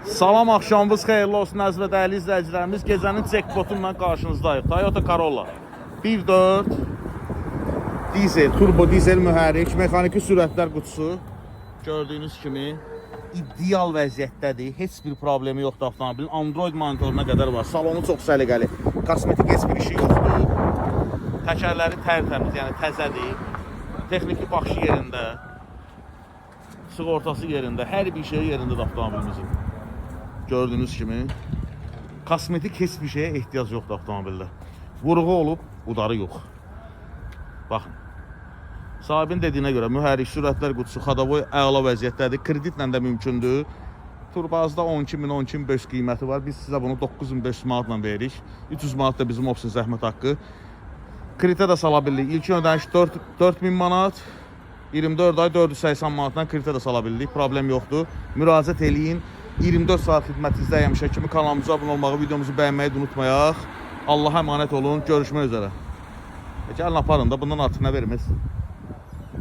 Salam, axşamınız xeyirli olsun əziz və dəyərli izləyicilərimiz. Gecənin jackpotunla qarşınızdayıq. Toyota Corolla 1.4 dizel, turbo dizel mühərrik, mexaniki sürətlər qutusu. Gördüyünüz kimi ideal vəziyyətdədir. Heç bir problemi yoxdur avtomobilin. Android monitoruna qədər var. Salonu çox səliqəli. Kosmetik heç bir işi yoxdur. Təkərləri tərtəmiz, yəni təzədir. Texniki baxışı yerində. Sığortası yerində, hər bir şey yerindədir avtomobilimizin. Gördüyünüz kimi kosmetik heç bir şeyə ehtiyac yoxdur avtomobildə. Vuruğu olub, udarı yox. Baxın. Sahibin dediyinə görə mühərrik, sürətlər qutusu, xadavoy əla vəziyyətdədir. Kreditlə də mümkündür. Turbazda 12.000, 12.500 qiyməti var. Biz sizə bunu 9.500 manatla veririk. 300 manat da bizim opsiya zəhmət haqqı. Kreditə də sala bilirik. İlkin ödəniş 4 4000 manat, 24 ay 480 manatdan kreditə də sala bilirik. Problem yoxdur. Müraciət eləyin. 24 saat xidmətinizdəyəm. Həmişə kimi kanalımıza abunə olmağı, videomuzu bəyənməyi də unutmayaq. Allaha əmanət olun. Görüşmək üzrə. Gəlin aparın da bundan artıq nə verməz.